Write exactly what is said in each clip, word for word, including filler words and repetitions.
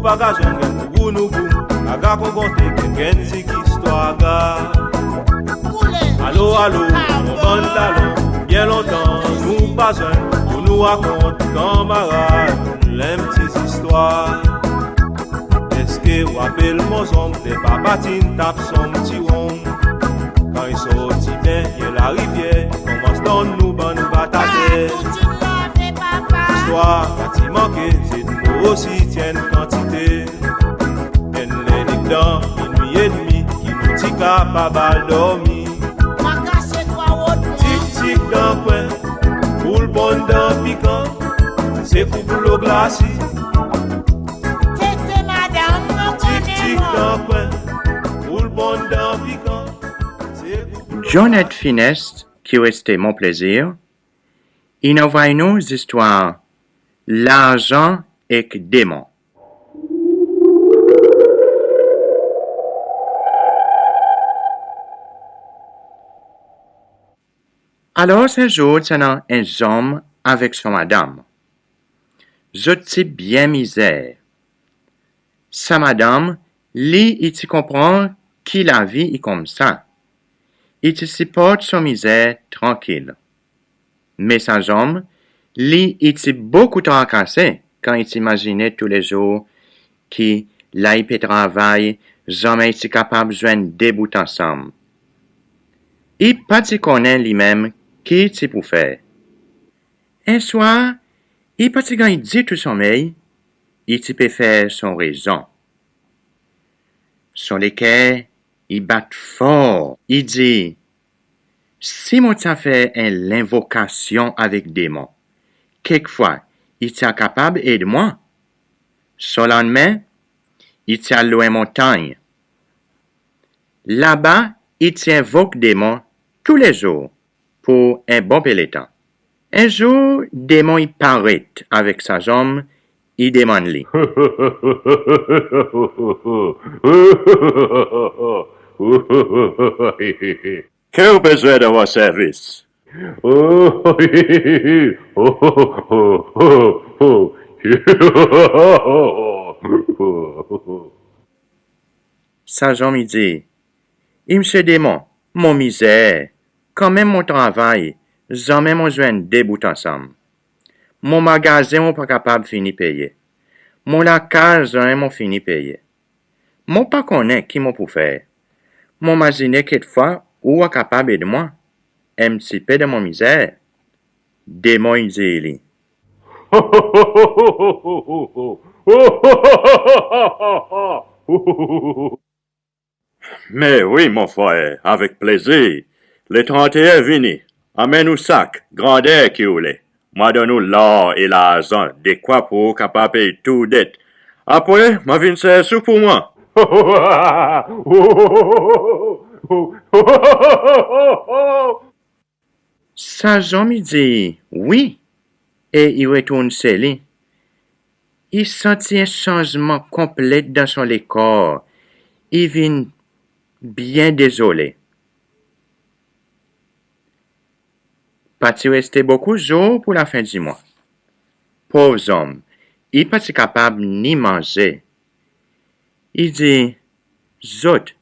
Pa gazon gen nougout nougout, aga kongonte gen kenn zig istwar aga. Alo, alo, mon bann dalon, byen lontan nou pa zwenn, pour nou rakont kanmarad, nou lenm ti zistwar. Eski ou rapel mon zonm, ler papa ti'n tap son ti wonm? Kan i sorti byen, byen larivyer, konmans donn nou bann batate. Zistwar pa ti manke, zedmo osi ti annan kantite. Enn ler nik dan minwi edmi, ki nou ti kapab al dormi. Tik tik dan kwen, boul ponn dan pikan, se kou dlo glasi. Tik tik dan kwen, boul ponn dan pikan, se kou Jonette Finest, ki reste Mon Plezir, in anvoy nou zistwar Larzan ek Demon. Alors, en zour, ti annan en zonm avek son madanm. Zot ti byen mizer. Sa madanm, li, i ti konpran ki lavi i koumsa. I ti siport son mizer trankil. Me sa zonm, li, i ti bokou trakase kan i ti imazinen toulezour ki la i pe travay, zanmen i ti kapab zwenn de bout ansanm. I pa ti konnen li menm ki ti pou fer. En swar, i pa ti ganny ditou sonmey, i ti pe fer son rezon. Son leker i bat for, i dir, si mon ti a fer en lenvokasyon avek demon, kekfwa i ti a kapab ed mwan. Son lannmen, i ti al lo en montanny. Laba, i ti envok demon toulezour pour en bon pe letan. En zour, demon i paret avek sa zonm, i demann li. Ki ou bezwen dan mon servis? Sa zonm i dir, i msye demon, mon mizer, kanmenm mon travay, zanmen mon zwenn de bout ansanm. Mon magazen mon pa kapab fini peye. Mon lakaz, zanmen mon fini peye. Mon pa konnen ki mon pou fer. Mon mazinen kekfwa ou a kapab ed mwan en pti pe dan mon mizer. Demon i dir li. Me wi, mon frer, avek plezir. Le tranteyen vini, anmenn ou sak, grander ki ou le. Mon a donn ou lor e larzan, dekwa pour ou kapab pey tou det. Apre, mon a vin sers ou pour mwan. Sa zonm i dir wi, e i retourn se li. I santi en sanzman konplet dan son lekor. I vin byen dezole. Pa ti reste bokou zour pour lafen di mwan. Pov zonm, i pa ti kapab ni manze. I dir, zot,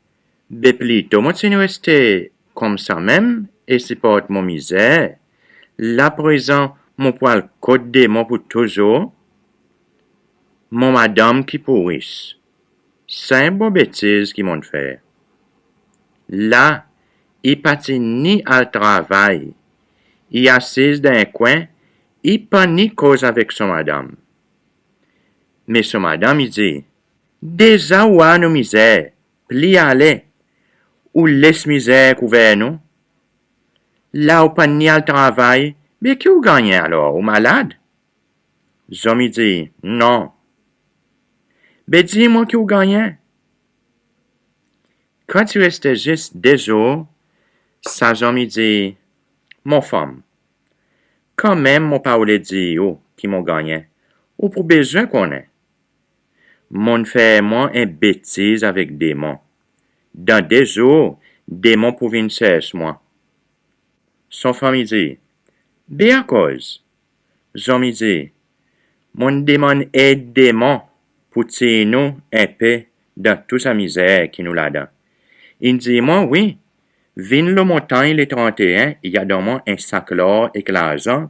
be plito mon ti'n reste koumsa menm e siport mon mizer. La prezan mon pou al kot demon pour touzour. Mon madanm ki pou ris. Sa en bon betiz ki mon'n fer. La, i pa ti ni al travay. I asiz dan en kwen, i pa ni koz avek son madanm. Me son madanm i dir, deza ou war nou mizer, pli ale, ou les mizer kouver nou. La ou pa ni al travay, be ki ou gannyen alor, ou malad? Zonm i dir, non. Be dir mwan ki ou gannyen. Kan ti reste zis de zour, sa zonm i dir, mon fanm, kanmenm mon pa oule dir ou ki mon gannyen, ou pou bezwen konnen. Mon'n fer mwan en betiz avek demon. Dan de zour, demon pou vin sers mwan. Son fanm i dir, be akoz? Zonm i dir, mon'n demann ed demon pour tir nou en pe dan tou sa mizer ki nou ladan. In dir mwan, wi, vin lo montanny le trannteen, i a donn mwan en sak lor ek larzan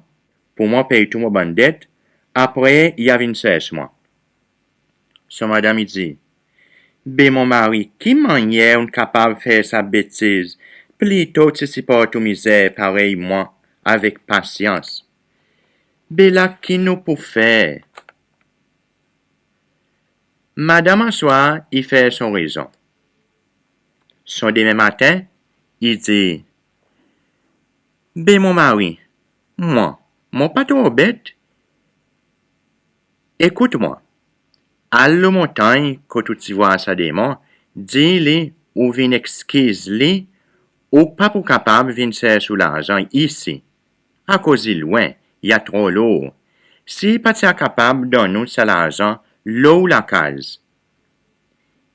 pour mwan pey tou mon bann det, apre i a vin sers mwan. Son madanm i dir, be mon mari, ki mannyer ou'n kapab fer sa betiz? Plito ti siport ou mizer parey mwan avek pasyans. Be la ki nou pou fer? Madanm aswar i fer son rezon. Son demen maten, i dir, be mon mari, mwan, mon pa tro bet. Ekout mwan, al lo montanny kot ou ti vwar sa demon, dir li ou vin ekskiz li, ou pa pou kapab vin sers ou larzan isi, akoz i lwen, i a tro lour. Si i pa ti a kapab donn ou sa larzan lo ou lakaz.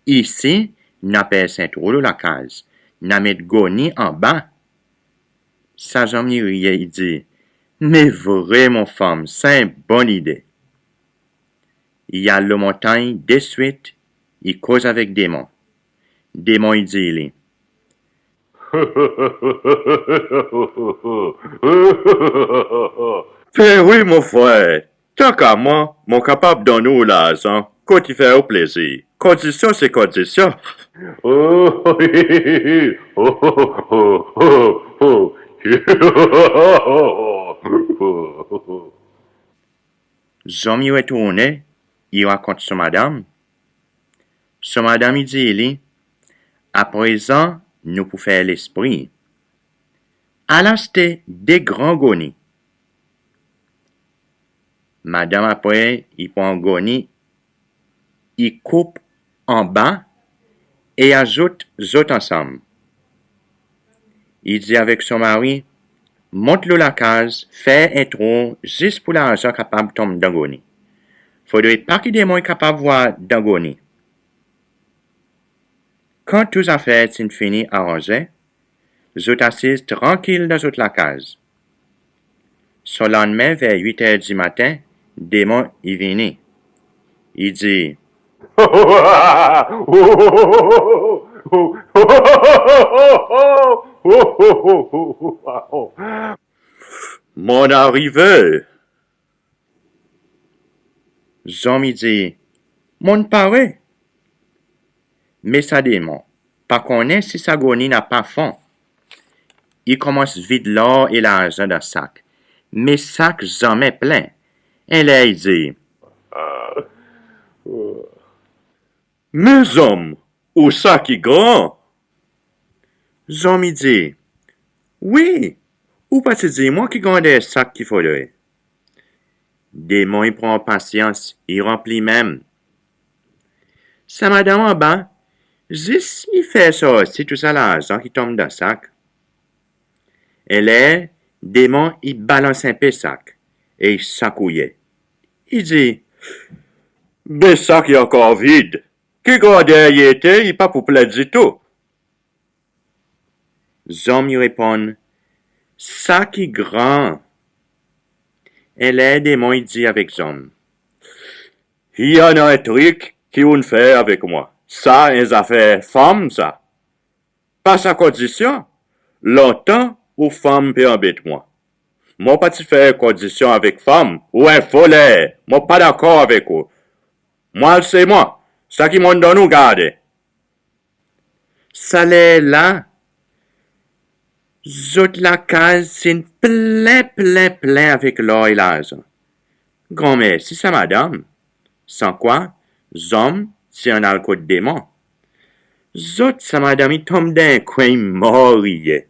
Isi, nou a pers en trou lo lakaz, nou a met goni anba. Sa zonm i riye, i dir, me vre mon fanm, sa en bon lide. I al lo montanny deswit, i koz avek demon. Demon i dir li, be wi mon frer, tanka mwan, mon kapab donn ou larzan kot i fer ou plezir. Kondisyon se kondisyon. Zonm i retournen, i rakont son madanm. Son madanm i dir li, aprezan nou pou fer lespri. Al aste de gran goni. Madanm apre i pran goni, i koup anba e azout zot ansanm. I dir avek son mari, mont lo lakaz, fer en trou zis pour larzan kapab tonm dan goni. Fodre pa ki demon i kapab vwar dan goni. Kan tou zafer ti'n fini aranze, zot asiz trankil dan zot lakaz. Son lannmen ver wit er dimaten, demon i vini. I dir, mon'n arive. Zonm i dir, mon'n pare. Me sa demon pa konnen si sa goni napa fon. I konmans vid lor e larzan dan sak. Me sak zanmen plen. En ler i dir, me zonm, ou sak i gran. Zonm i dir, wi, ou pa ti dir mwan ki grander sak ki fodre. Demon i pran pasyans, i ranpli menm. Sa madanm anba, zis i fer sorti tou sa larzan ki tonm dan sak. En ler, demon i balans en pe sak e i sakouye. I dir, be sak i ankor vid. Ki grander i ete, i pa pou plen ditou. Zonm i reponn, sak i gran. En ler demon i dir avek zonm, i annan en trik ki ou'n fer avek mwan. Sa en zafer fanm sa. Pas sa kondisyon, lontan ou fanm pe anbet mwan. Mwan pa ti fer kondisyon avek fanm, ou en voler, mwan pa dakor avek ou. Mwan al se mwan, sa ki mon'n donn ou garde. Sa ler la, zot lakaz ti'n plen, plen, plen avek lor e larzan. Gran mersi sa madanm. San kwa, zonm ti annan al kot demon. Zot sa madanm i tonm dan en kwen i mor riye.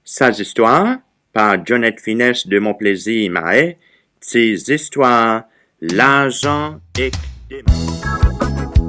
Sa zistwar par Jonette Finesse de Mon Plaisir Mahé, ti zistwar Larzan ek Demon.